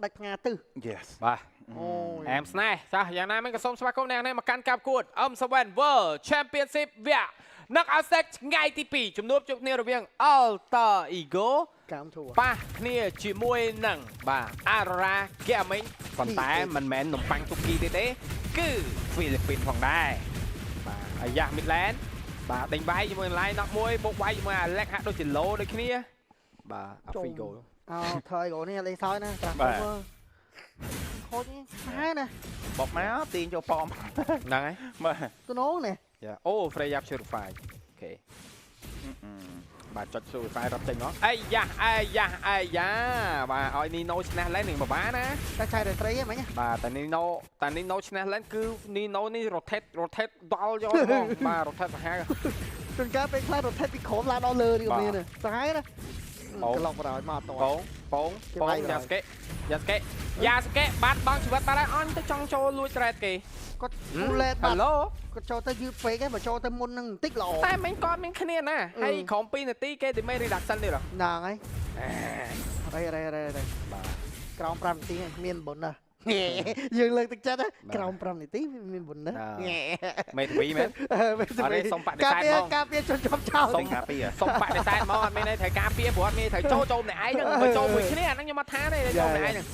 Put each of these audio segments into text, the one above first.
ដាច់ផ្ងាទឹះ Yes. បាទ អូយ អែមស្នេហ៍ចាស់យ៉ាងណាមិញក៏សូមស្វាគមន៍អ្នកនេះមកកាន់ការប្រកួត M7 World Championship វគ្គ Knock Out Stage ថ្ងៃទី2ជំនួបជួបគ្នារវាង Alter Ego កាមធួ ប៉ះគ្នាជាមួយនឹងបាទ Aurora Gaming ប៉ុន្តែមិនមែននំប៉័ងទុកគីទេទេគឺហ្វីលីពីនផងដែរបាទអាយ៉ា Midland បាទដេញវាយជាមួយនឹង Line knock មួយបុកវាយជាមួយ Alex ហាក់ដូចជា low ដូចគ្នាបាទ Afigo អោថយកូននេះលេងសើចណាត្រាស់ បាទ មើលខូចនេះស្នេហ៍ណា បុកមកទាញចូលប៉ម ហ្នឹងហើយ បាទ ទំនងនេះ យ៉ាអូ Freya Purify OK បាទចុច Purify រត់ចេញមកអាយ៉ាអាយ៉ាអាយ៉ាបាទឲ្យ Nino ឈ្នះឡើងនឹងបបាណា តែឆៃតែត្រីហ្នឹងមិញ បាទតែ Nino តែ Nino ឈ្នះឡើងគឺ Nino នេះ rotate rotate ដល់យកហ្មងបាទ rotate សាហាវ ជួនកាលពេលខ្លះរត់ថេពីក្រោមឡើងដល់លើនេះក៏មានដែរសាហាវណា អូ ក្លុកបណ្ដោយមកអត់ត បងបងបងយ៉ាស្កេយ៉ាស្កេយ៉ាស្កេបាត់បង់ជីវិតបាត់ហើយអញទៅចង់ចូលលួច trade គេ គាត់គូលេតបាត់ Hello គាត់ចូលទៅយឺតពេកហ្នឹងបើចូលទៅមុននឹងបន្តិចល្អ តែមិញគាត់មានគ្នាណាហើយក្រុម2នាទីគេ damage reduction ទៀតហ៎ ហ្នឹងហើយរ៉េរ៉េរ៉េរ៉េ បាទ ក្រោម5នាទីហ្នឹងមានបុណ្យណាស់យើងលើកទឹកចិត្តណាក្រោម5នាទីមានបុណ្យណាស់ មេធាវីមែន អត់ទេសុំបដិ ការពារ សេធហ្មង ការពារជនជាប់ចោល សុំការពារ សុំបដិសេធមកអត់មានន័យត្រូវការពារព្រោះអត់មានត្រូវចូលចូលម្នាក់ឯងហ្នឹងបើចូលមួយគ្នាអាហ្នឹងខ្ញុំអត់ថាទេចូលម្នាក់ឯងហ្នឹង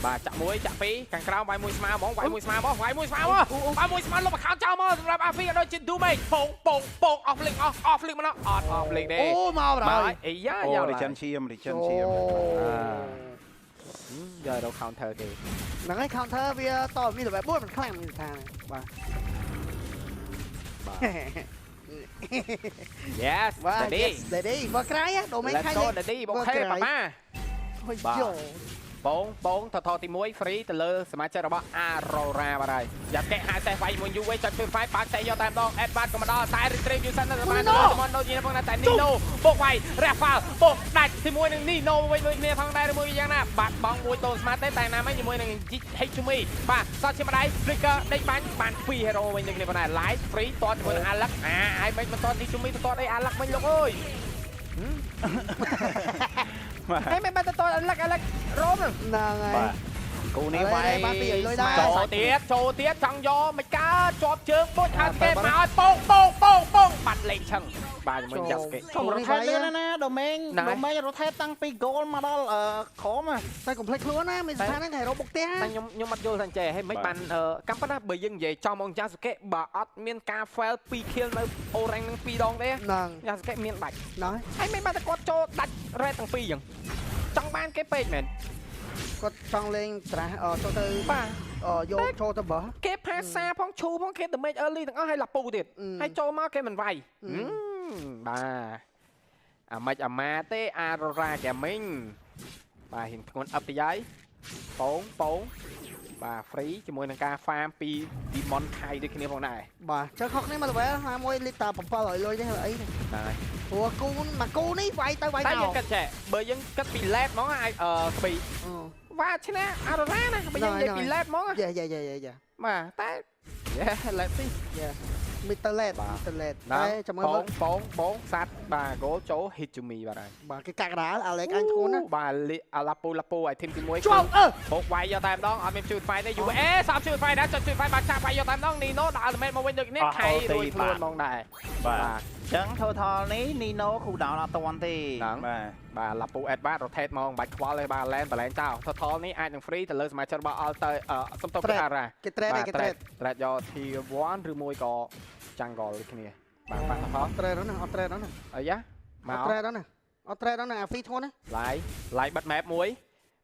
បាទចាក់មួយចាក់ពីរខាងក្រោមវាយមួយស្មើហ្មងវាយមួយស្មើហ្មងវាយមួយស្មើហ្មងវាយមួយស្មើលុប account ចោលមកសម្រាប់អាហ្វីក៏ដូចជាឌូមេពងពងពងអស់ flick អស់អស់ flick មកអត់អស់ flick ទេ អូមកបណ្ មក ដោយ អីយ៉ា អូ យ៉ា រិចិនឈាមរិចិនឈាម យករក counter គេ ហ្នឹងហើយ counter វាតមាន level 4មិនខ្លាំងមានថាបាទ បាទ Yes បាទ Daddy yes daddy មកក្រៃដូមេ Let's ខៃ go Daddy បងខេប៉ាប៉ា ហុយយោ បងបងថថទី1 free ទៅលើសមាជិករបស់ Aurora បាទហើយយ៉ាកែហាសេះវាយមួយយូរវិញចាត់ជួយ fight បើកសេះយកតែម្ដង Edward ក៏មកដល់តែ retrieve យូសិននៅបានទៅមនដូចនេះផងដែរតែ Nino បុកវាយ Rafael បុកដាច់ជាមួយនឹង Nino វិញដូចគ្នាផងដែរឬមួយយ៉ាងណាបាត់បង់មួយតូនស្មាតទេតែណាមិញជាមួយនឹង Hechumi បាទសតជាម្ដាយ Flicker ដេញបាញ់បាន2 hero វិញដូចគ្នាផងដែរ Live free តជាមួយនឹង Alex អាហើយមិនបន្ត Hechumi បន្តអី Alex វិញលោកអើយ បាទ ហើយមិនបន្ត Alex Alex រោមហ្នឹង ហ្នឹងហើយ បាទគូនេះវាយ បានពីឲ្យលុយដែរ ចូលទៀតចូលទៀតចង់យកមិនកើតជាប់ជើងបុចហាស្កេមកឲ្យពងពងពងពងបាត់លេងឆឹងបាទជាមួយយ៉ាស្កេ ជុំរថេតលឿនណាស់ណាដូមេងដូមេងរថេតតាំងពី goal មកដល់ក្រម តែកុំភ្លេចខ្លួនណាមានស្ថានហ្នឹងហេរ៉ូបុកផ្ទះ តែខ្ញុំខ្ញុំអត់យល់ថាចេះហេមិនបានកម្មប៉ុណ្ណាបើយើងនិយាយចំមកយ៉ាស្កេបើអត់មានការ fail 2 kill នៅអូរ៉េងនឹង2ដងទេ ហ្នឹង យ៉ាស្កេមានដាច់ ហ្នឹង ហើយមិនបានតែគាត់ចូលដាច់ red ទាំងពីរអញ្ចឹងចង់បានគេពេកមែន គាត់ចង់លេងត្រាស់ចូលទៅ បាទ យកចូលទៅបើ គេផាសាផងឈូផងគេ damage early ទាំងអស់ហើយឡាពូទៀតហើយចូលមកគេមិនវាយបាទអាម៉េចអាម៉ាទេ Aurora Gaming បាទហ៊ានធ្ងន់អឹបទៅយាយពងពងបាទ free ជាមួយនឹងការ farm ពី Demon ថៃដូចគ្នាផងដែរ បាទចុះខុសគ្នាមក level ណាមួយលីតា700លុយទេអី បាទហើយ ព្រោះគូមកគូនេះវាយទៅវាយ តែ មក យើងគិតចេះបើយើងគិតពី late ហ្មងអាចអឺស្ពីវ៉ាឈ្នះ Aurora ណាបើយើងនិយាយពី late ហ្មង យ៉ាយ៉ាយ៉ាយ៉ាយ៉ា បាទតែ Yeah let's see មីតលេតមីតលេតតែចាំមើល ពងពងពងសัตว์បាទ goal ចូល Hitsumi បាទហើយ បាទគេកាក់កដាលអាឡេកអញធ្ងន់ណា បាទអាឡាពូឡាពូឲ្យធីមទី1 ជាប់អឺ បុកវាយយកតែម្ដងអត់មានជួយ fight ទេយូអេសាប់ជួយ fight ដែរចុចជួយ fight បាទចាប់វាយយកតែម្ដងនីណូដាក់ ultimate មកវិញដូចនេះខៃរួចខ្លួនហ្មងដែរ បាទអញ្ចឹង total នេះ Nino គូ down អត់តាន់ទេបាទ បាទឡាពូ Edward rotate ហ្មងបាច់ខ្វល់ទេបាទ lane បលែងចោល total នេះអាចនឹង free ទៅលើសមាជិករបស់ Alter សុំទោសគឺ Ara គេត្រេតគេត្រេត trade យក Tier 1ឬមួយក៏ Jungle ដូចគ្នាបាទបាទថ ត្រេតហ្នឹងអត់ត្រេតហ្នឹង អីយ៉ា អ មក ត់ត្រេតហ្នឹងអត់ត្រេតហ្នឹងអាហ្វីធ្ងន់ណា ឡាយឡាយបិទ map មួយ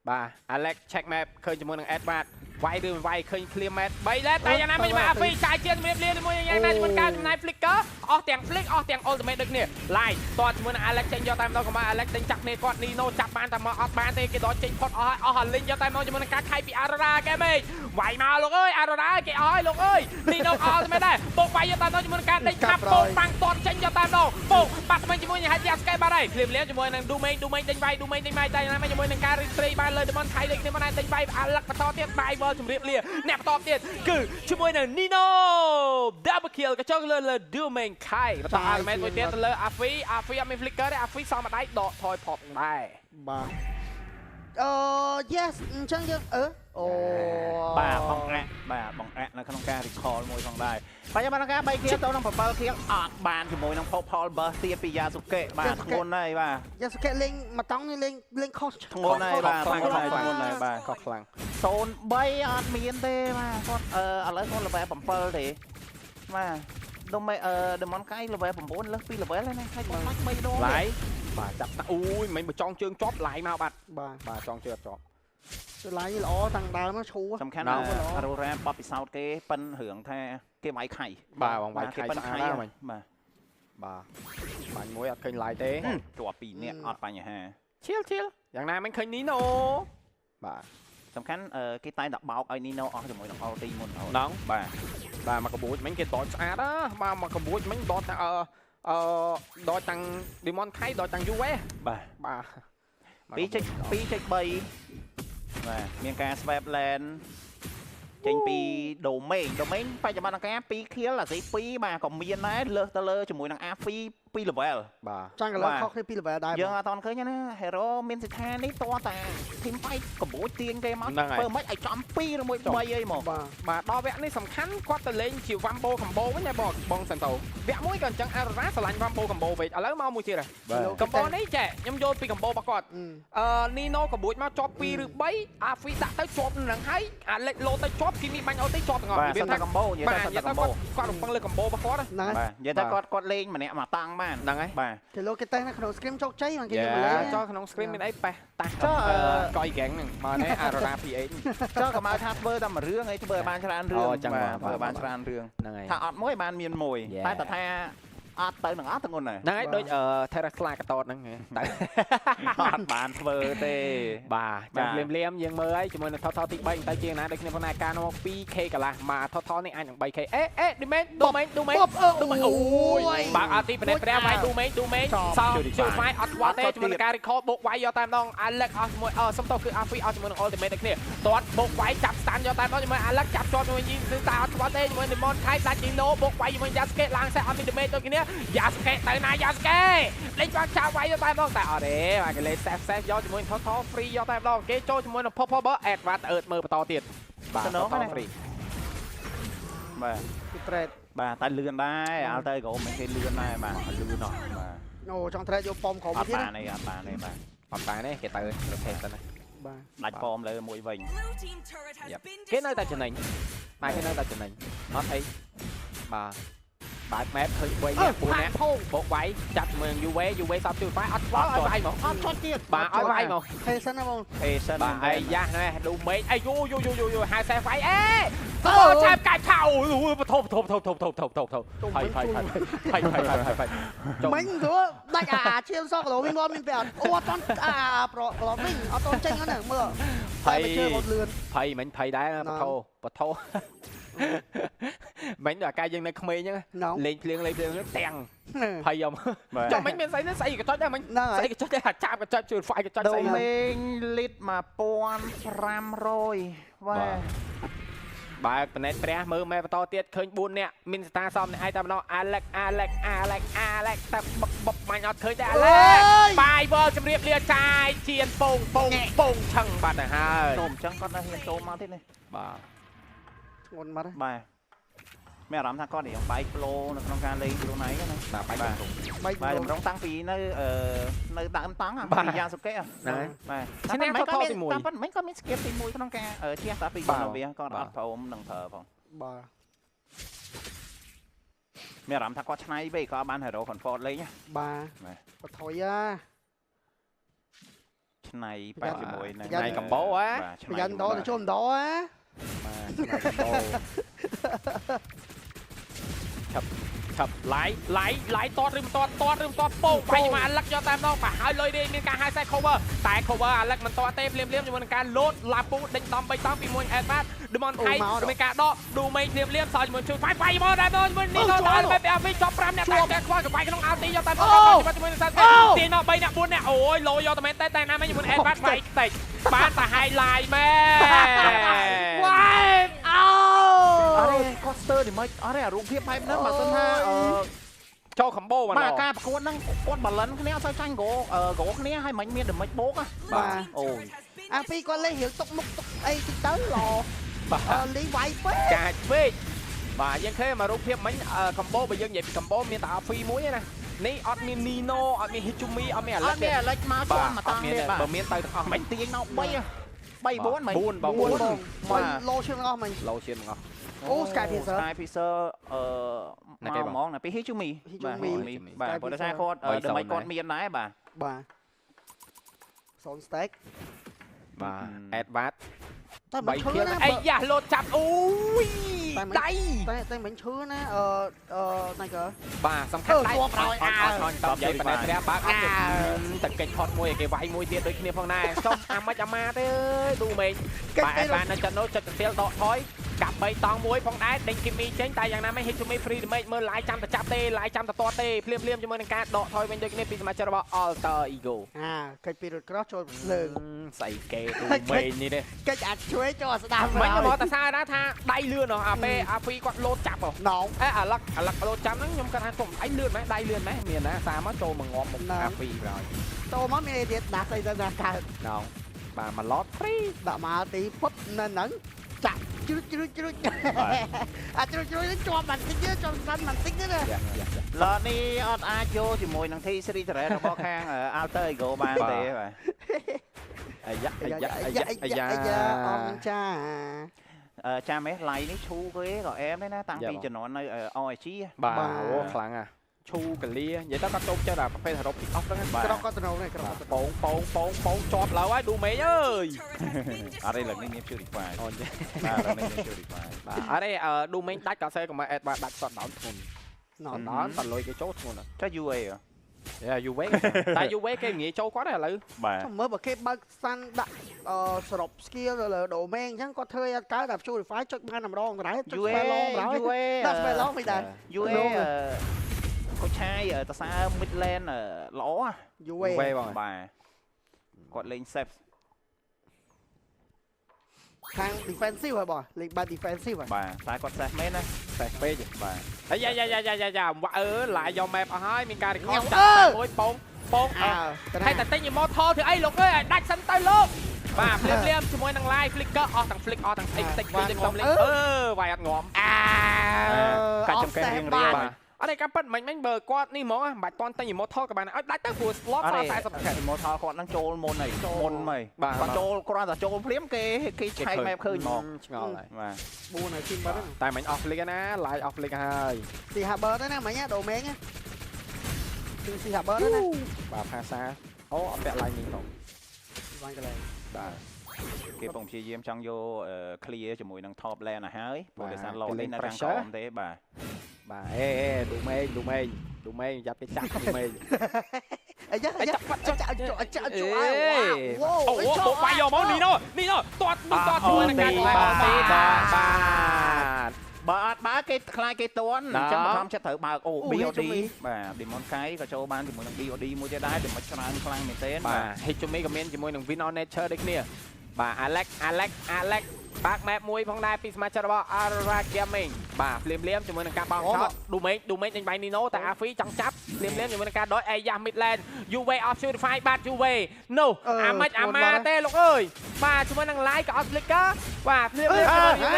បាទ Alex check map ឃើញជាមួយនឹង Edward វាយឬមិនវាយឃើញ clear map 3លែតែយ៉ាងណាមិញមកអាហ្វីចាយជាជំរាបលាជាមួយយ៉ាងណាជាមួយការចំណាយ flicker អស់ទាំង flick អស់ទាំង ultimate ដូចគ្នា live តជាមួយនឹង Alex ចេញយកតែម្ដងកម្ពុជា Alex ចេញចាប់គ្នាគាត់ Nino ចាប់បានតែមកអត់បានទេគេដល់ចេញផុតអស់ហើយអស់អាលីងយកតែម្ដងជាមួយនឹងការខៃពី Aurora គេមេវាយមកលោកអើយ Aurora គេអស់ហើយលោកអើយ Nino អស់តែដែរបុកវាយយកតែម្ដងជាមួយនឹងការដេញខាប់បុកបាំងតតចេញយកតែម្ដងបុកបាត់ថ្មីជាមួយនឹង Hadia Sky បាត់ហើយភ្លាមៗជាមួយនឹង Dumeng Dumeng ដេញវាយ Dumeng ដេញវាយតែណាមកជាមួយនឹងការ retreat បានលើ Demon ថៃដូចគ្នាមកដែរដេញវាយ Alex បន្តទៀតបាយវល់ជំរាបលាអ្នកបន្តទៀតគឺជាមួយនឹង Nino double kill ក៏ចុះលើលើ Dumeng Kai បន្ត ultimate មួយទៀតទៅលើ Afi Afi អត់មាន flicker ទេ Afi សមម្ដាយដកថយផតដែរ បាទ អឺ yes អញ្ចឹងយើងអឺអូ បាទបងអាក់បាទបងអាក់នៅក្នុងការ recall មួយផងដែរបច្ចុប្បន្នការ3 kill ទៅនឹង7 kill អត់បានជាមួយនឹង Popol burst ទៀតពី Yasuke បាទធ្ងន់ហើយបាទ យ៉ាសុកេលេងមួយតង់នេះលេងលេងខុស ធ្ងន់ហើយបាទធ្ងន់ហើយធ្ងន់ហើយបាទ ខុសខ្លាំង 03អត់មានទេបាទគាត់អឺឥឡូវគាត់ level 7ទេបាទដុំអឺ Demon Kai level 9លើស2 level ហើយណាហើយគាត់បាច់3ដង ឡាយបាទចាប់តាអូយមិញបើចង់ជើងជាប់ឡាយមកបាត់ បាទ បាទចង់ជើងអត់ជាប់ ឡាយនេះល្អតាំងដើមមកឈូ សំខាន់ណារ៉ូរ៉ាបបពិសោធន៍គេប៉ិនរឿងថាគេវាយខៃ បាទបងវាយ គេ ខៃ ប៉ិនខៃ ស្អាតណាស់មិញ បាទ បាទបាញ់មួយអត់ឃើញឡាយទេ ជាប់2នាក់អត់បញ្ហា ឈៀលឈៀលយ៉ាងណាមិញឃើញនីណូបាទ សំខាន់គេតែងតែបោកឲ្យនីណូអស់ជាមួយនឹង ulti មុនរហូត ណង បាទ បាទមកកបួចមិញគេដកស្អាតណាបាទមកកបួចមិញដកតាអឺអឺដកតាំង Demon Kai ដកតាំង UV បាទ បាទ 2.2.3បាទមានការ swap lane ចេញពី domain domain បច្ចុប្បន្នការ2 kill អាស៊ី2បាទក៏មានដែរលើសទៅលើជាមួយនឹង AFI 2 level បាទ ចាំងកន្លងខុសគ្នាពី level ដែរ យើងអត់តន់ឃើញទេណា hero មានសិដ្ឋានេះតតា team fight កម្ពូចទាញគេមកធ្វើមិនឲ្យចំ2ឬមួយ3អីមក បាទ បាទដល់វគ្គនេះសំខាន់គាត់ទៅលេងជា Wambo combo វិញណាបងបងសិនតោវគ្គមួយក៏អញ្ចឹង Aurora ស្រឡាញ់ Wambo combo វិញឥឡូវមកមួយទៀតហើយ បាទ combo នេះចេះខ្ញុំយល់ពី combo របស់គាត់អឺ Nino កបួចមកជាប់2ឬ3 Afi ដាក់ទៅជាប់នឹងហើយអាលេចលោទៅជាប់គីមីបាញ់អូទៅជាប់ទាំងអស់ បាទសិនតែកម្ពូនិយាយ បាទ តែសិន និយាយទៅ តែកម្ពូ គាត់គាត់រំពឹងលើ combo របស់គាត់ ហ្នឹងហើយ បាទនិយាយតែគាត់គាត់លេងម្នាក់មកតាំងបាន ហ្នឹងហើយ បាទ គេលោកគេតេស្តនៅក្នុង screen ជោគជ័យមកគេយកមកលេង ចុះក្នុង screen មានអីប៉េះតា ចុះអឺ កុយហ្គេងហ្នឹងមកនេះ Aurora PH ចុះក៏មកថាធ្វើតែមួយរឿងអីធ្វើឲ្យបានច្រើនរឿង អូចឹង បាទ បាទ ធ្វើឲ្យបានច្រើនរឿង ហ្នឹងហើយ ថាអត់មួយបានមានមួយ Yeah. តែតែថាអត់ទៅនឹងអត់ទៅងន់ដែរ ហ្នឹងហើយដូចអឺ Terra កតតហ្នឹងហ៎តែ អត់បានធ្វើទេ បាទចាំភ្លាមភ្លាមៗយើងមើលហើយជាមួយនឹងថថទី3ទៅជាងណាដូចគ្នាផងដែរការនាំ 2K កន្លះមកថថនេះអាចនឹង 3K អេអេឌីមែនឌូមែនឌូមែន បបអឺ ឌូមែនអូយបើកអត់ទីប្រណេព្រះវាយឌូមែនឌូមែនសោជួយវាយអត់ខ្វល់ទេជាមួយនឹងការ recall បុកវាយយកតែម្ដង Alex អស់ជាមួយអឺសុំទោសគឺ Afi អស់ជាមួយនឹង ultimate ដូចគ្នាទាត់បុកវាយចាប់ stand យកតែម្ដងជាមួយ Alex ចាប់ជាប់ជាមួយយីគឺតែអត់ខ្វល់ទេជាមួយ Demon Kai ដាច់ Dino បុកវាយជាមួយ Yasuke ឡើងសេះអត់មាន damage ដូចគ្នា Yasuke ទៅណា Yasuke លេងបាក់ចាប់វាយយកតែម្ដងតែអត់ទេបាទគេលេង safe safe យកជាមួយថថ free យកតែម្ដងគេចូលជាមួយនឹង Purple Bar Edward អឺតមើលបន្តទៀតបាទថថ free បាទ គេ trade បាទតែលឿនដែរអាល់ទៅក៏មិនគេលឿនដែរបាទលឿនណោះបាទ អូចង់ trade យកប៉មក្រុម អត់ ទៀត បានទេអត់បានទេបាទ អត់បានទេគេទៅរថេសិនណា បាទ ដាច់ប៉មលើមួយវិញ Blue team turret has Yep. been គេនៅតែ destroyed. ចំណេញបាទគេនៅតែចំណេញអត់អីបាទបើក map ឃើញ3នាក់4នាក់ ផោ បោកវាយចាប់ជាមួយនឹង UV UV សពជួយវាយអត់ខ្វល់ឲ្យវាយមក អត់ចុចទៀត បាទឲ្យវាយមក ហេសិនណាបង អេសិន បាទអាយ៉ាណែឌូមេកអាយូយូយូយូយូហៅសេះវាយអេអូឆាបកាច់ឆៅអូបធោបធោបធោបធោបធោបធោបធោបធោបផៃផៃផៃផៃផៃផៃផៃផៃចុះ មិញគឺដាច់អាឈាមសក់គីឡូវិញមកមានពេលអត់អូអត់តន់អាប្រគីឡូវិញអត់តន់ចេញហ្នឹងមើល ភ័យ តែជើងអត់លឿន ភ័យមិញភ័យដែរបធោបធោមិញដល់អាកាយយើងនៅក្មេងហ្នឹង ណង លេងភ្លៀងលេងភ្លៀងទាំងភ័យយក បាទ ចុះមិញមានស្អីនេះស្អីកញ្ចុចដែរមិញ ហ្នឹងហើយ ស្អីកញ្ចុចដែរអាចាប់កញ្ចុចជួយហ្វាយកញ្ចុច ដូ ស្អី មេងលីត1500បាទ បើកប្រណេតព្រះមើលម៉ែបន្តទៀតឃើញ4នាក់មានស្តាសមអ្នកឯងតែម្ដង Alex Alex Alex Alex តែបុកបុកបាញ់អត់ឃើញទេ Alex បាយវល់ជំរាបលាចាយជៀនពងពងពងឆឹងបាត់ទៅហើយ ចូលអញ្ចឹងគាត់នៅហ៊ានចូលមកទៀតនេះ បាទ ធ្ងន់មក បាទមានអារម្មណ៍ថាគាត់រៀងបែកប្លូនៅក្នុងការលេងខ្លួនឯងណា បាទបាយ បាទ បែក បាទតម្រងតាំងពីនៅអឺនៅដើមតង់ពីយ៉ាសុកេ ណា បាទ ឈ្នះ តែ ថតទីមួយ តាមពិតមិនក៏មានស្គៀបទី1ក្នុងការជះតាពី បាទ កវាគាត់អត់ព្រមនឹងប្រើផង បាទ មានអារម្មណ៍ថាគាត់ឆ្នៃពេកគាត់អត់បាន hero comfort លេងណា បាទ បាទ បថុយអា ឆ្នៃបែបជាមួយនឹង ឆ្នៃកម្បោហ៎ បាទឆ្ ប្រយ័ត្នដទៅជុំដអា បាទឆ្នៃកម្បោឆាប់ឆាប់ឡាយឡាយឡាយតតឬមិនតតតឬមិនតតពងបាយមកអាឡឹកយកតាមដងបាទហើយលុយនេះមានការហៅខ្សែ cover តែ cover អាឡឹកមិនតតទេភ្លាមភ្លាមជាមួយនឹងការលោតឡាពូដេញដំ3តង់ពីមួយអេតបាទឌឺមនថៃមានការដកឌូមេភ្លាមភ្លាមសល់ជាមួយជួយវាយវាយមកដែរជាមួយនេះដល់ដល់បែបពីចប់5នាក់តែតែខ្វល់កបាយក្នុងអាល់ទីយកតាមដងជាមួយនឹងសាស្ទាញមក3នាក់4នាក់អូយលោយកតែមែនតែតែណាមែនជាមួយអេតបាទវាយតិចបានតែ highlight មែន វ៉ាយអូ អរេគាត់ស្ទើរនេះមិនអរេអារូបភាពបែបហ្នឹងបើសិនថាអឺ ចូល combo បាន បាទការប្រកួតហ្នឹងគាត់ balance គ្នាអត់សូវចាញ់ហ្គោហ្គោគ្នាហើយមិនមាន damage បូកណា បាទ អូយ Turret has អាពីគាត់លេងរៀងទុកមុខទុកអីតិចទៅល្អ បាទ អឺលីវាយពេក កាចពេកបាទយើងឃើញមករូបភាពមិញ combo បើយើងនិយាយពី combo មានតែ Alfie មួយឯណានេះអត់មាន Nino អត់មាន Hijumi អត់មាន អ Alex ត់មានអាលិចមក បាទ ជន់មក អត់មាន តាំងទៀតបាទ បើមានទៅទាំងអស់ មិនទាញមក3 3 4មិញ 4បង 4 4 បងមកលោឈឿងអស់មិញ លោឈាមទាំងអស់ អូ Sky Piercer Sky Piercer អឺ ណាគេបង មកហ្មងណាពី Hijumi បាទ Hijumi បាទ Sky ព្រោះដោយសារគាត់ Piercer ដើម្បីគាត់មានដែរបាទ បាទសូន stack បាទ Edward តែមិន 3 ឈឺ ខៀវអី ណាបើ យ៉ាលោតចាប់អូយ តែមិន ដៃ តែតែមិនឈឺណាអឺអឺណៃកើ បាទសំខាន់ដៃ អឺជាប់ហើយ អត់អត់អត់តបនិយាយប៉ុណ្ណេះព្រះបើកអត់ អើ តែកិច្ចផុតមួយឲ្យគេវាយមួយទៀតដូចគ្នាផងដែរចុះអាម៉េចអាម៉ាទេអើយឌូមេង កិច្ច បាទ ទៅ បាននៅចិត្តនោះចិត្តទៅទៀលដកថយកាប់3តង់មួយផងដែរដេញគីមីចេញតែយ៉ាងណាមិន Hitsumi free damage មើលឡាយចាំតែចាប់ទេឡាយចាំតែតទេភ្លាមភ្លាមជាមួយនឹងការដកថយវិញដូចគ្នាពីសមាជិករបស់ Alter Ego អាកិច្ចពីរថក្រោះចូលភ្លើង ស្អីគេឌូមេងនេះទេ កិច្ចអាចជួយចូលអាស្ដាំ មិញមកតែសារណាថាដៃលឿនហ៎អាពេលអាពីគាត់លោតចាប់ហ៎ ណង អេអាឡឹកអាឡឹកលោតចាំហ្នឹងខ្ញុំគាត់ថាគុំឯងលឿនម៉េះដៃលឿនម៉េះមានណាសារមកចូលមកងាប់មកអាពីប្រហើយ ចូលមកមានអីទៀតដាក់ស្អីទៅណាកើត ណងបាទមកឡត free ដាក់មកទីពុតនៅហ្នឹងចាក់ជ្រុចជ្រុចជ្រុចអាជ្រុចជ្រុចនេះជាប់បន្តិចទៀតជាប់សិនបន្តិចទៀតណា យ៉ាយ៉ាយ៉ា ឡតនេះអត់អាចយកជាមួយនឹង T3 Terrain របស់ខាង Alter Ego បានទេបាទ អាយ៉ាអាយ៉ាអាយ៉ាអាយ៉ា អាយ៉ាអងចា អឺចាំហ៎ឡៃនេះឈូគេក៏អែមដែរណាតាំង យ៉ាបង ពីជំនាន់នៅ OIG បាទអូខ្លាំងអាឈូកលានិយាយទៅគាត់ចូលចិត្តអាប្រភេទហេរ៉ូពីអស់ហ្នឹង បាទ ក្រកក៏តំណងដែរក្រកក៏ ពងពងពងពងជាប់ឡើយហើយឌូមេងអើយ អត់ទេលើកនេះមាន Purify អូនចេះ បាទលើកនេះមាន Purify បាទអត់ទេអឺឌូមេងដាច់ក៏សេកុំឲ្យអេតបាទដាច់សតដោនធ្ងន់ ណង ដោនតលុយគេចូលធ្ងន់ ចុះ UA ហ៎ យ៉ាយូវេតែយូវេគេងាយចូលគាត់ឥឡូវ បាទ ចាំមើលបើគេបើកសាន់ដាក់អឺសរុប skill ទៅលើ domain អញ្ចឹងគាត់ធ្វើឲ្យអត់កើតតែ purify ចុចបានតែម្ដងដែរចុច UA spell long ដែរ UA ដាក់ spell long មិនដែរ UA កូឆាយតសើ mid lane ល្អហ៎ UA វេបង បាទគាត់លេង safe ខាង defensive ហ៎បងលេងបាត់ defensive ហ៎ បាទតែគាត់ safe មែនណា តែពេក បាទ អាយ៉ាយ៉ាយ៉ាយ៉ាយ៉ាយ៉ាវ៉ាអឺឡាយយក map អស់ហើយមានការ record ចាប់មួយពងពង អើ ហើយតែទិញ immortal ធ្វើអីលោកអើយឲ្យដាច់សិនទៅលោកបាទភ្លាមភ្លាមជាមួយនឹង live flicker អស់ទាំង flick អស់ទាំងអីតិចតិចតិចលេងអឺវាយអត់ងំ អើ កាច់ចង្កេះរៀងរៀង បាទអត់ទេការប៉ិតមិញមិញបើគាត់នេះហ្មងមិនបាច់តន់ទិញ immortal ក៏បានឲ្យដាច់ទៅព្រោះ slot អត់ទេ សល់40 Immortal គាត់នឹងចូលមុនហើយមុនហើយ បាទ គាត់ចូលគ្រាន់តែចូលភ្លាមគេគេឆែក map ឃើញហ្មង ឆ្ងល់ហើយ បាទ 4ហើយទីបាត់ហ្នឹង តែមិញអស់ flick ណា live អស់ flick ហើយ ស៊ី Harbor ទៅណាមិញ domain ណាទីស៊ី Harbor ទៅណា បាទភាសាអូអត់ពាក់ line នេះផង វាយកន្លែង បាទ គេពងព្យាយាមចង់យក clear ជាមួយនឹង top lane ឲ្យហើយព្រោះដោយសារ lord គេលេង នេះនៅខាង pressure ក្រោមទេបាទ បាទអេអេឌូមេងឌូមេងឌូមេងយ៉ាប់គេចាក់ឌូមេង អាយ៉ាអាយ៉ា ចាប់បាត់ ចាក់ចាក់ចាក់ចាក់វ៉ាវ អូអូបាយយកមកនីណូនីណូទាត់ទាត់ជួយនឹងការបាទបាទបាទ បើអត់បើគេខ្លាចគេតន់ ណា អញ្ចឹងបង្ខំចិត្តត្រូវបើកអូ BOD បាទ Demon Kai ក៏ចូលបានជាមួយនឹង BOD មួយទៀតដែរតែមិនច្រើនខ្លាំងមែនទែន បាទ Hitsumi ក៏មានជាមួយនឹង Win on Nature ដូចគ្នាបាទ Alex Alex Alex បាក់ map មួយផងដែរពីសមាជិករបស់ Aurora Gaming បាទភ្លាមភ្លាមជាមួយនឹងការបោកឆោតឌូមេងឌូមេងដេញបាយនីណូតែ Afi ចង់ចាប់ភ្លាមភ្លាមជាមួយនឹងការដយអាយ៉ា Midland UV off Purify បាទ UV នោះអាម៉េចអាម៉ាទេលោកអើយបាទជាមួយនឹង Live ក៏អត់ Flicker បាទភ្លាមភ្លាមជាមួយនឹង UV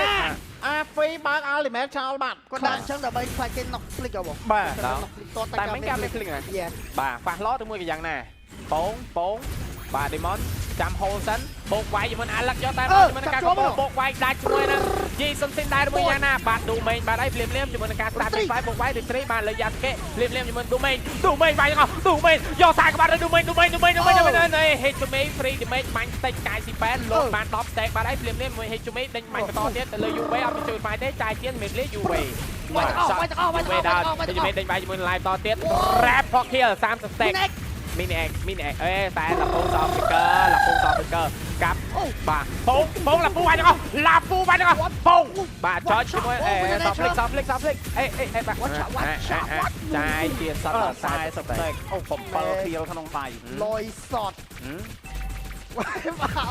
អាហ្វីបើក Ultimate ចោលបាត់ គាត់ដាក់អញ្ចឹងដើម្បីខ្លាចគេ knock flick ហ៎បង បាទ knock flick ត តែមិនការមាន flick ណា យ៉ា បាទហ្វាស់ឡទៅមួយក៏យ៉ាងណាពងពងបាទ Demon ចាំហូលសិនបោកវាយជាមួយអាឡឹកយកតែជាមួយនឹងការកបោកវាយដាច់ជាមួយនឹងយីសុនស៊ីនដែរមួយយ៉ាងណាបាទឌូមេងបាទអីភ្លាមភ្លាមជាមួយនឹងការស្ដាប់វាយបោកវាយឬត្រីបាទលើយ៉ាស្កេភ្លាមភ្លាមជាមួយឌូមេងឌូមេងវាយទាំងអស់ឌូមេងយកសាក្បាត់ឌូមេងឌូមេងឌូមេងឌូមេងឌូមេងអេហេជូមេហ្វ្រីឌីមេបាញ់តិចកាយស៊ីប៉ែនលោតបាន10ស្តេកបាទអីភ្លាមភ្លាមមួយហេជូមេដេញបាញ់បន្តទៀតទៅលើ UV អត់មានជួយវាយទេចាយជាមេលា UV វាយទាំងអស់វាយទាំងអស់វាយទាំងអស់វាយ ហេ ទាំងអស់ ជូមេដេញបាយជាមួយ live តទៀត Rap for kill 30 stack មីនីអេកមីនីអេកអេតែឡាពូសោហ្វិកឺឡាពូសោហ្វិកឺកាប់ អូ បាទពងពងឡាពូវាយទាំងអស់ឡាពូវាយទាំងអស់ពងបាទចុចជាមួយអេសោហ្លិកសោហ្លិកសោហ្លិកអេអេអេបាទចាយជាសត 40 40 stack អូ7 kill ក្នុងដៃ លយសតបាទ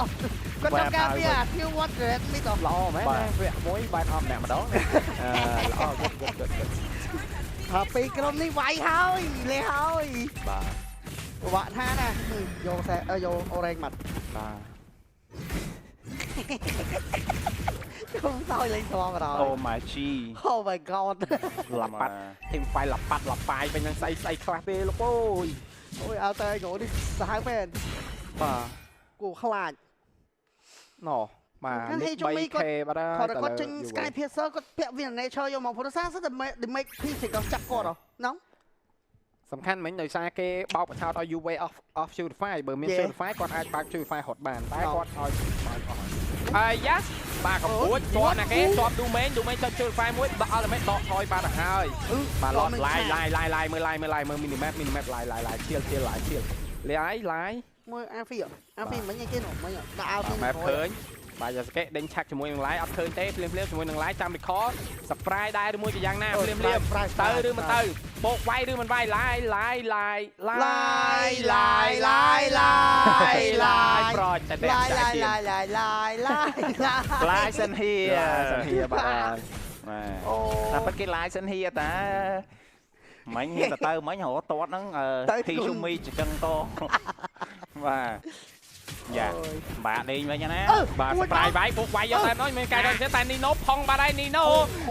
គាត់ចង់ការពារអា Q what red នេះត ល្អមែនវគ្គមួយបែបអស់ម្នាក់ម្ដងអឺល្អគិតគិតគិត ថាពីក្រុមនេះវាយហើយលេហើយ បាទ ពិបាកថាណាយកតែយកអូរ៉េងបាត់ បាទ គុំសោយលេងស្មបណ្ដោយ អូ my G Oh my god. លប៉ាត់ team fight លប៉ាត់លប៉ាយវិញនឹងស្អីស្អីខ្លះទេលោកអើយ អូយអត់តែហ្គោនេះសាហាវមែន បាទ គូខ្លាច ណោបាទ ខាង លេខ Hijumi 3K បាត់ហើយ គាត់គាត់ចេញ Sky Piercer គាត់ពាក់វា Nature យកមកព្រោះសារសិតតែ damage ពីក៏ចាប់គាត់ហ៎ណង សំខាន់មិញដោយសារគេបោកបញ្ឆោតឲ្យ UV off off purify បើមាន Yeah. purify គាត់អាចបើក purify រត់បានតែគាត់ឲ្យបើកអស់អាយ៉ាបាទកំពួចជាប់ណាគេជាប់ domain domain ចុច purify មួយដក ultimate ដកថយបាត់ទៅហើយបាទឡតឡាយឡាយឡាយឡាយមើលឡាយមើលឡាយមើល minimap minimap ឡាយឡាយឡាយឈៀលឈៀលឡាយឈៀលលាយឡាយ មើលអាហ្វីអាហ្វីមិញឯគេនោះមិញដាក់អាហ្វី ម៉ែឃើញបាទយ៉ាសកេដេញឆាក់ជាមួយនឹងឡាយអត់ឃើញទេភ្លាមភ្លាមជាមួយនឹងឡាយចាំ record surprise ដែរឬមួយក៏យ៉ាងណាភ្លាមភ្លាមទៅឬមិនទៅបោកវាយឬមិនវាយឡាយឡាយឡាយឡាយ ឡាយឡាយឡាយឡាយឡាយ ប្រចតែតែ ឡាយ ចាយ ឡាយ ទៀត ឡាយឡាយឡាយឡាយ ឡាយសិនហៀ សិនហៀបាទ បាទ អូ តែពិតគេឡាយសិនហៀតាមិញហ៊ានទៅមិញរត់តតហ្នឹងធីជូមីចកឹងតបាទយ៉ាបាទលេងវិញណា បាទ surprise វាយបោកវាយយកតែម្ដងមានការដល់តែនីណូផុងបាទហើយនីណូ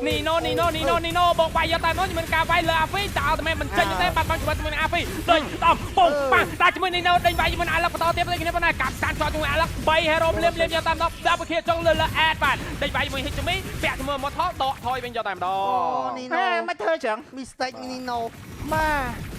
នីណូនីណូនីណូនីណូបោកវាយយកតែម្ដងមានការវាយលើអាហ្វីតែអត់តែមិនចេញទេបាត់បង់ជីវិតជាមួយនឹងអាហ្វីដេញដំពងប៉ាដាក់ជាមួយនីណូដេញវាយជាមួយនឹងអាឡឹកបន្តទៀតដូចគ្នាប៉ុណ្ណាកាប់សានចោលជាមួយអាឡឹក3 hero ភ្លាមភ្លាមយកតាមដប់10ខៀចុងលើលើអេតបាទដេញវាយជាមួយហ៊ីជមីពាក់ជាមួយម៉ូថដកថយវិញយកតែម្ដ អូ ង នី ហេ ណូ មិនធ្វើចឹង mistake នីណូ បាទ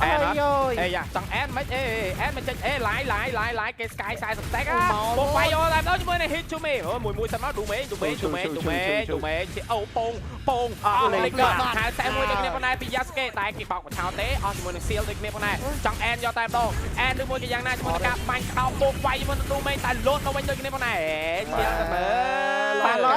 អែនអត់ យយ អេយ៉ាចង់អែនមិនអេអែនមិនចេញអេឡាយឡាយឡាយឡាយគេ sky 40 stack អាបោកវាយយកតែម្ដងជាមួយនឹង hit to me អូមួយមួយសិនមកឌូមេឌូមេឌូមេឌូមេឌូមេជាអូពងពងអស់លេខកហៅតែមួយដូចគ្នាប៉ុណ្ណែពី Yasuke តែគេបោកបឆោទេអស់ជាមួយនឹង seal ដូចគ្នាប៉ុណ្ណែចង់អែនយកតែម្ដងអែនឬមួយក៏យ៉ាងណាជាមួយនឹងការបាញ់ក្តោបបោកវាយជាមួយនឹងឌូមេតែលោតទៅវិញដូចគ្នាប៉ុណ្ណែឈៀលទៅមើល ប៉ាឡ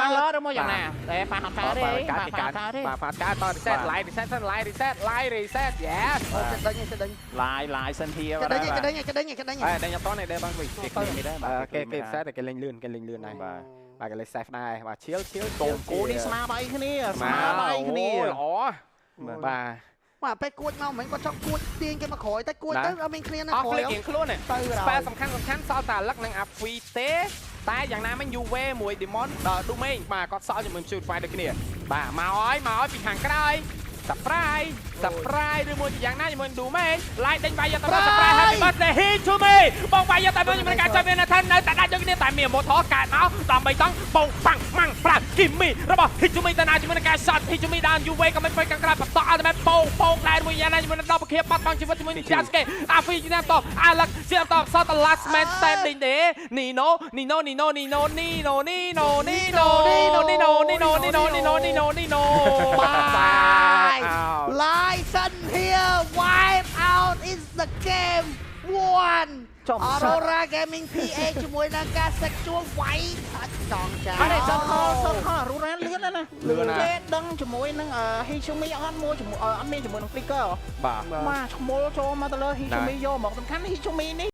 ប៉ាឡឬមួយយ៉ាងណាតែប៉ាហត់កើតទេ បាទ ប៉ា កើត ហត់កើតទេ បាទបាទកើតត reset live reset សិន live reset live reset yes អូចិត្តដេញចិត្តដេញ ឡាយឡាយសិនហៀ ចិត្តដេញចិត្តដេញចិត្តដេញចិត្តដេញ អេដេញអត់តនេះដេញបងវិញ គេគ្មានដែរបាទ គេគេ reset តែគេលេងលឿនគេលេងលឿនដែរ បាទ បាទគេលេង safe ដែរបាទឈៀលឈៀល កូនគូនេះស្មាបាយគ្នាស្មាបាយគ្នា ល្អបាទ បាទពេលគួចមកមិញគាត់ចង់គួចទាញគេមកក្រោយតែគួចទៅអត់មានគ្នាណា អស់ ក្រោយ ភ្លេចរៀងខ្លួន ទៅ ស្ពែសំខាន់សំខាន់សល់តែលឹកនិងអាហ្វីទេតែយ៉ាងណាមិញ UV មួយ Demon ដល់ Domain បាទគាត់សល់ជាមួយ Shoot Fight ដូចគ្នាបាទមកហើយមកហើយពីខាងក្រោយ Surprise Surprise ឬមួយយ៉ាងណាជាមួយ Domain ឡាយដេញវាយយកទៅ Surprise Happy Birthday Hit to me បងវាយយកតែមួយការចាប់មានថានៅតែដាច់ដូចគ្នាតែមានម៉ូថកើតមកដើម្បីតង់បងប៉ាំងម៉ាំងប្រាគីមីរបស់ Hit to me តាណាជាមួយនឹងការ shot Hit to me ដល់ UV ក៏មិនទៅខាងក្រោយបន្តអត់តែពងពងដែរមួយយ៉ាងណាជាមួយនឹងដល់ពខៀបាត់បង់ជីវិតជាមួយនឹង Jasuke អាហ្វីជាតអាឡឹកជាតសត last man standing ទេនីណូនីណូនីណូនីណូនីណូនីណូនីណូនីណូនីណូនីណូនីណូនីណូនីណូនីណូ បាយ License here wipe out is the game one ចំ Aurora Gaming PA ជាមួយនឹងការសិកជួវាយអត់ចង់ចា អត់ទេសុនខសុនខរូរ៉ានលឿនណាស់ណា លឿនណាស់ គេដឹងជាមួយនឹងហ៊ីជូមីអត់មួយជាមួយអត់មានជាមួយនឹង Flicker បាទ បាទឈ្មោលចូលមកទៅលើហ៊ីជូមីយកមកសំខាន់ហ៊ីជូមីនេះ